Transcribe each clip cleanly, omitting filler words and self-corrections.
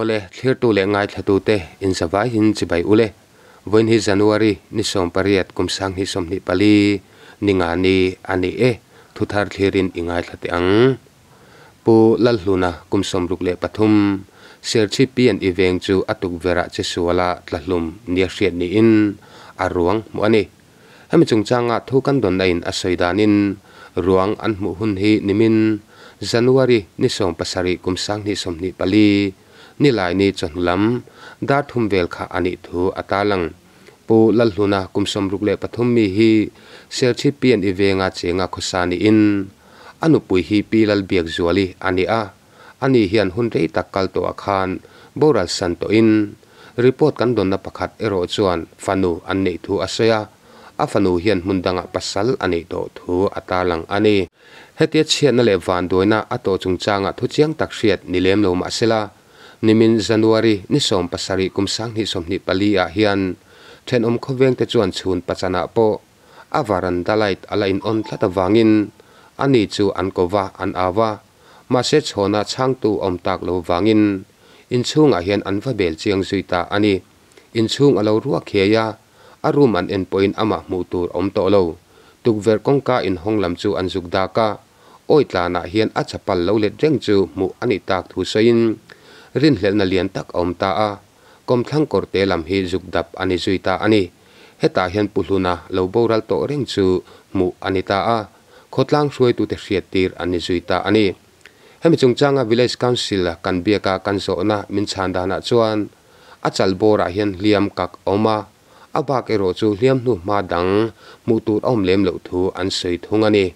Awle, thlirtu leh ngaithlatute inzavaiin chibai ule. Vawiin hi January ni 18 kum 2024 ni nga ni a ni e, thuthar thlirin i ngaithla teh ang. Pu Lalhluna kum 63 Serchhip P&E veng chu a tukverh ah chesuala tlahlum nia hriat niin a ruang hmuh a ni. Hemi chungchanga thu kan dawnna in a sawi danin ruang an hmuh hun hi nimin January ni 17 kum 2024 Nilaini chawhnu lam dar thum vel kha a nih thu a tarlang. Pu Lalhluna kum 63 mi hi Serchhip P&E venga chenga khawsa niin a nupui hi Pi Lalbiakzuali a ni a, ani hian hun rei tak kal tawhah khan boral san tawhin report kan dawnna pakhat erawh chuan fanu an neih thu a sawi a, a fanu hian hmun dangah pasal a neih tawh thu a tarlang a ni. Hetia chhiatna leh vanduaina a tawh chungchangah thu chiang tak hriat ni lem lo mah sela, nimin January ni 17 kum 2024 ah hian thenawm khawvengte chuan chhun pachanah pawh a varanda light a la in on tlat avangin ani chu an ko va, an au va. Mahse chhawna chhangtu awm tak lo vangin inchhungah hian an va bel chiang zui ta a ni. Inchhung a lo ruak hiai a, a room an en pawhin amah hmuh tur awm tawh lo. Tukverh kawngka inhawng lam chu an zuk dak a, awi tlanah hian a chapal lo let reng chu hmuh a nih tak thu sawiin rinhlelhna lian tak a awm ta a, kawmthlang kawrte lam hi zuk dap a ni zui ta a ni. Hetah hian Pu Hluna lo boral tawh reng chu hmuh a ni ta a, khawtlang hruaitute hriattir an ni zui ta a ni. Hemi chungchanga Village Council kan biaka kan zawhna min chhan danah chuan a chal bawrah hian hliam kak a awm a, a bak erawh chu hliam hnu hma dang hmuh tur a awm lem loh thu an sawi thung a ni.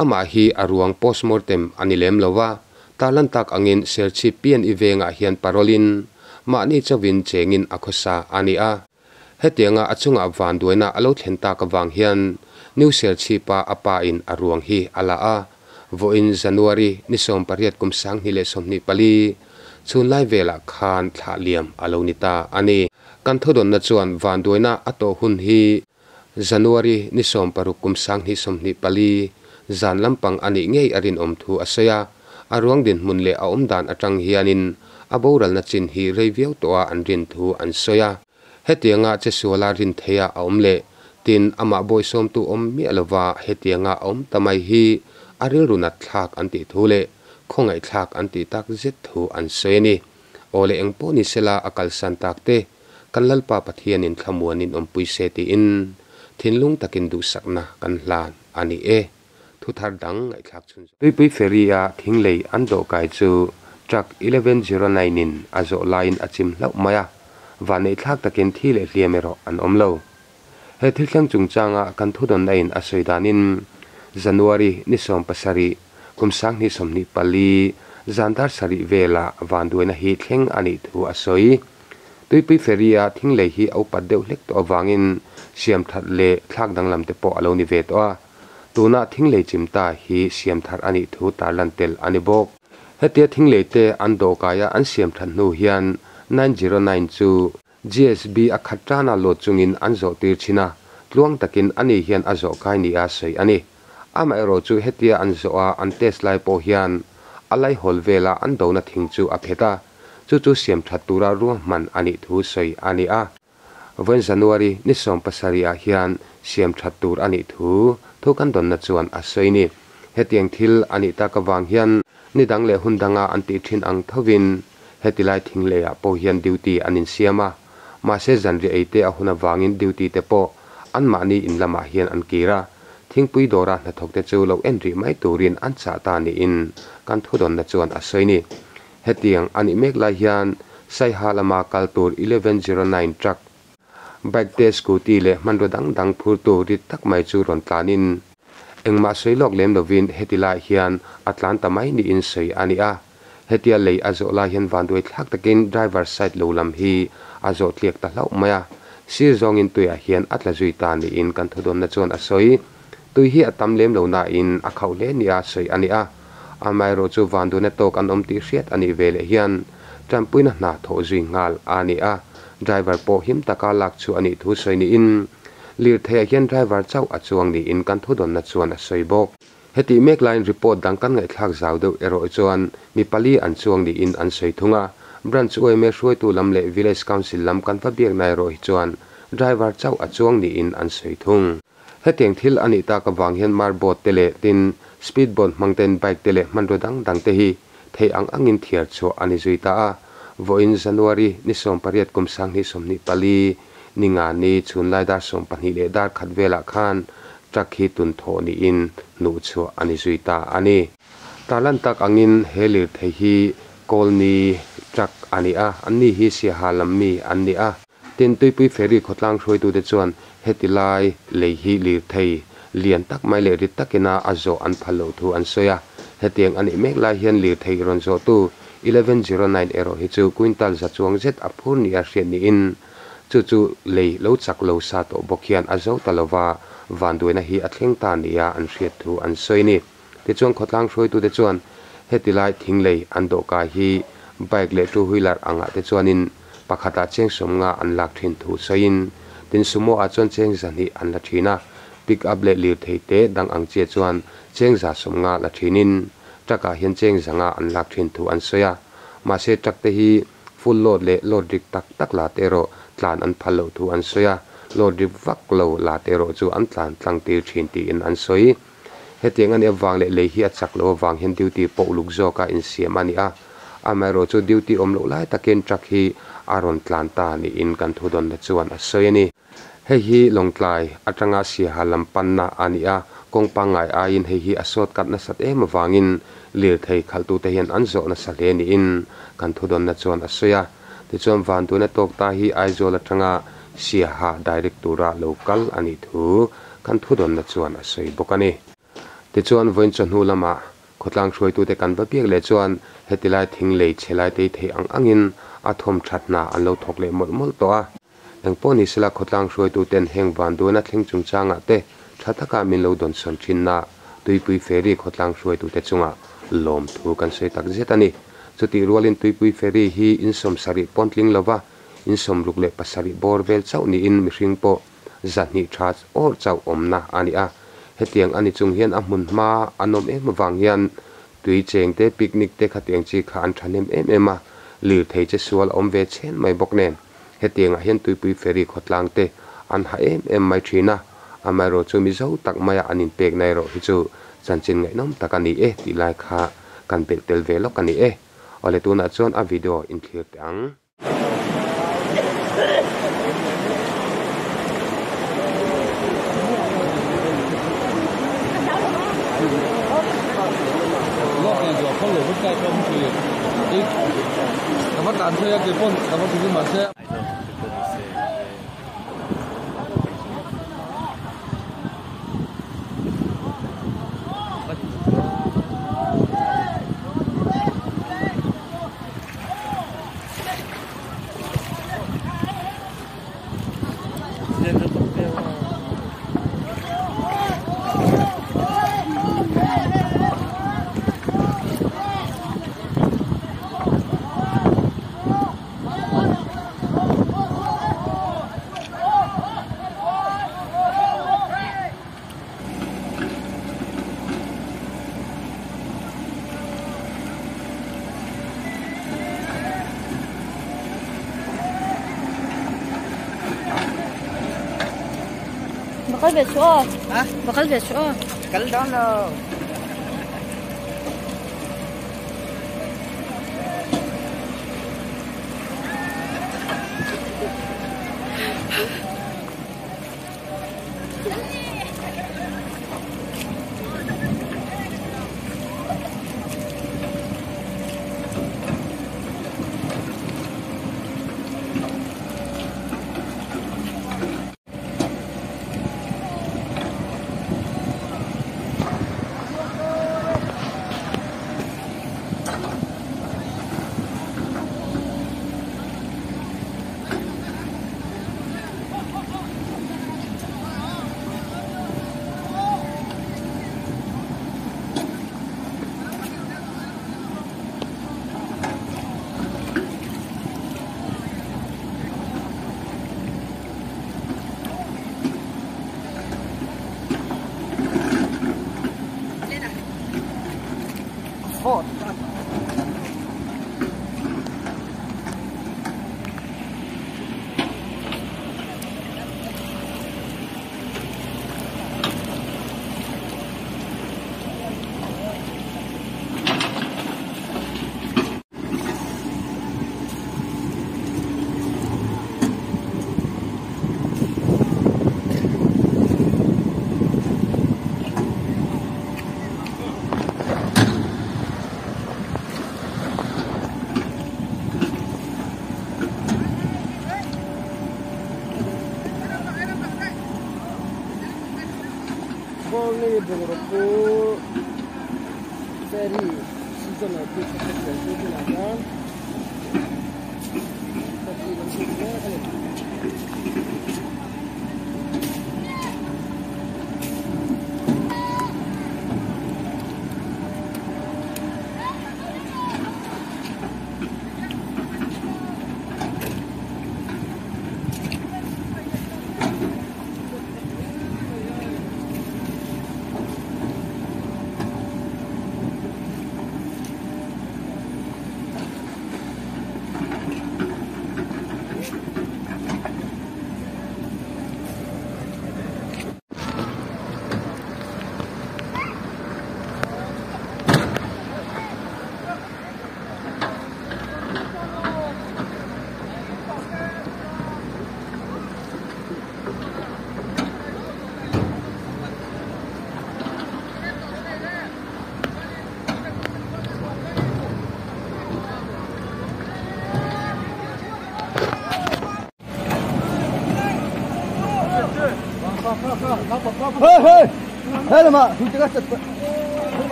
Amah hi a ruang postmortem a ni lem lo va, tarlan tak angin Serchhip P&E vengah hian parole-in mahni chauhin chengin a khawsa a ni a. Hetianga a chungah vanduaina a lo thlen tak avang hian New Serchhip-a a pa in a ruang hi a la a, vawiin January ni 18 kum 2024 chhunlai velah khan thlah liam a lo ni ta a ni. Kan thudawnna chuan vanduaina a tawh hun hi January ni 16 kum 2024 zan lampang a nih ngei a rinawm thu a sawi a, a ruang dinhmun leh a awmdan atang hianin a boralna chin hi rei viau tawha an rin thu an sawi a. Hetianga chesuala rin theia a awm leh tin amah bawisawmtu awm miah lova hetianga a awm ta mai hi a rilru nat thlak an tih thu leh khawngaihthlak an tih tak zet thu an sawi a ni. Aw leh eng pawh ni sela a kalsan tak te kan Lalpa Pathianin thlamuanin awmpui se tiin thinlung takin duhsakna kan hlan a ni e. Thu thar dang ngaihthlak chhun zawh. Tuipui ferry a thinglei an dawhkai chu truck 1109 in a zawh laiin a chim hlauh mai a, vanneih thlak takin thi leh hliam erawh an awm lo. He thil thleng chungchanga kan thudawnna in a sawi danin January ni 17 kum 2024 zan dar sarih vela vanduaina hi thleng a nih thu a sawi. Tuipui ferry a thinglei hi a upat deuh hlek tawh avangin siam that leh thlak danglam te pawh a lo ni ve tawh a. Tuna thinglei chim ta hi siam thar a nih thu tarlan tel a ni bawk. Hetia thinglei te an dawhkaia an siam that hnu hian 909 chu GSB a khat tana lawt chungin an zawh tir thin a, tluang takin ani hian a zawh kai nia sawi a ni. Amaherawh chu hetia an zawh a an test lai pawh hian a laihawl vela an dona thing chu a phet a, chu chu siam that tura ruahman a nih thu sawi a ni a. Vawiin January ni 17 ah hian siam that tur a nih thu thu kan dawnna chuan a sawi ni. Hetiang thil a nih tak avang hian ni dang leh hun danga an tih thin ang thovin heti lai thingleiah pawh hian duty an insiam a, mahse zanriah ei te a hun avangin duty te pawh anmahni in lamah hian an kir a, thingpui dawra hnathawk te chu lo en rih mai turin an chah ta niin kan thudawnna chuan a sawi ni. Hetiang a nih mek lai hian Saiha lama kal tur 1109 truck, bike te scooty leh hmanraw dang dang phurtu rit tak mai chu rawn tlanin engmah sawi lawk lem lovin heti lai hian a tlan ta mai niin sawi a ni a. Hetia lei a zawh lai hian vanduai thlak takin driver side lo lam hi a zawh tliak ta hlauh mai a, sir zawngin tuiah hian a tla zui ta niin kan thudawnna chuan a sawi. Tui hi a tam lem lo nain a khauh hle nia sawi a ni a, amaherawh chu vanduaina tawk an awm tih hriat a nih ve leh hian tanpuina hna thawh zui nghal a ni a, driver pawh him taka lak chu a nih thu sawi niin lirtheiah hian driver chauh a chuang niin kan thudawnna chuan a sawi bawk. Hetih mek laiin report dang kan ngaihthlak zau deuh erawh chuan mi pali an chuang niin an sawi thung a, Branch yma hruaitu lam leh Village Council lam kan va biak na erawh hi chuan driver chauh a chuang niin an sawi thung. Hetiang thil a nih tak avang hian mar boat te leh tin speed boat hmang ten bike te leh hmanraw dang dang te hi theih ang angin thiar chhuah a ni zui ta a. Vawiin January ni 18 kum 2024 ni nga ni chhunlai dar 12 leh dar khat velah khan truck hi tun thawh niin hnuh chhuah a ni zui ta a ni. Tarlan tak angin he lirthei hi Kawlni truck a ni a, anni hi Siaha lam mi an ni a. Tin, Tuipui Ferry khawtlang hruaitute chuan heti lai lei hi lirthei lian tak mai leh rit takina a zawh an phal loh thu an sawi a. Hetiang a nih mek lai hian lirthei rawn zawhtu 1109 erawh hi chu quintal za chuang zet a phur nia hriat niin chu chu lei lo chak lo sa tawh bawk hian a zo ta lova vanduaina hi a thleng ta nia an hriat thu an sawi a ni. Tichuan khawtlang hruaitute chuan heti lai thing lei an dawhkai hi bike leh two wheeler angah te chuanin pakhatah cheng sawmnga an lak thin thu sawiin tin sumo ah chuan cheng zahnih an la thin a, pick up leh lirthei te dang ang chiah chuan cheng za sawmnga la thinin truck ah hian cheng zanga an lak thin thu an sawi a. Mahse truck te hi full load leh load rik tak tak la te erawh tlan an phal loh thu an sawi a, load rik vak lo la te erawh chu an tlan tlang tir thin tiin an sawi. Hetiang a nih avang leh lei hi a chak loh avang hian duty pawh uluk zawka insiam a ni a, amaherawh chu duty awm loh lai takin truck hi a rawn tlan ta niin kan thudawnna chuan a sawi a ni. Hei hi Lawngtlai atanga Siaha lam panna a ni a, kawng pangngai aiin hei hi a sawt kat nasat em avangin lirthei khalhtute hian an zawh nasa hle niin kan thudawnna chuan a sawi a. Tichuan Vanduaina tawk ta hi Aizawl atanga Siaha direct tura lo kal a nih thu kan thudawnna chuan a sawi bawk a ni. Tichuan vawiin chawhnu lamah khawtlang hruaitute kan va biak leh chuan heti lai thing lei chhe lai tei theih ang angin a thawm that hna an lo thawk leh mawlh mawlh tawh a. Engpawh ni sela khawtlang hruaituten heng vanduaina thleng chungchangah te tha taka min lo dawnsawn thinna Tuipui Ferry khawtlang hruaitute chungah lawmthu kan sawi tak zet a ni. Chutih rualin Tuipui Ferry hi insawmsarih pawntling lova 67 bawr vel chauh niin mihring pawh 200 tha awr chauh awmna a ni a. Hetiang a ni chung hian a hmun hma a nawm em avang hian tui cheng te, picnic te khatiang chi kha an thahnem em em a, lirthei che sual a awm ve chhen mai bawk nen. Hetiangah hian Tuipui Ferry khawtlang te an ha em em mai thin a, amaherawh chu Mizo tak maia an inpekna erawh hi chu chanchin ngaihnawm tak a ni e tih lai kha kan belh tel ve lawk a ni e. Awle tunah chuan a video inthlir teh ang. Va kal ve suh aw. Va kal ve suh aw. Kal dawn lo. Colney bungraw phur ferry seasonal bridge a hriat chu tunah hian taxi lam chu mek a ni.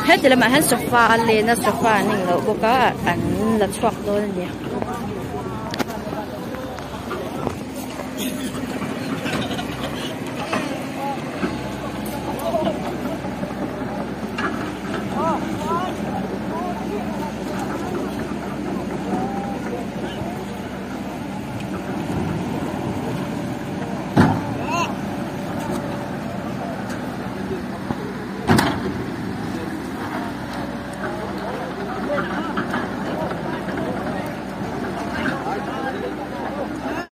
Heti lamah hian sofa a len a sofa an englo bawk a an la chhuak dawn a ni.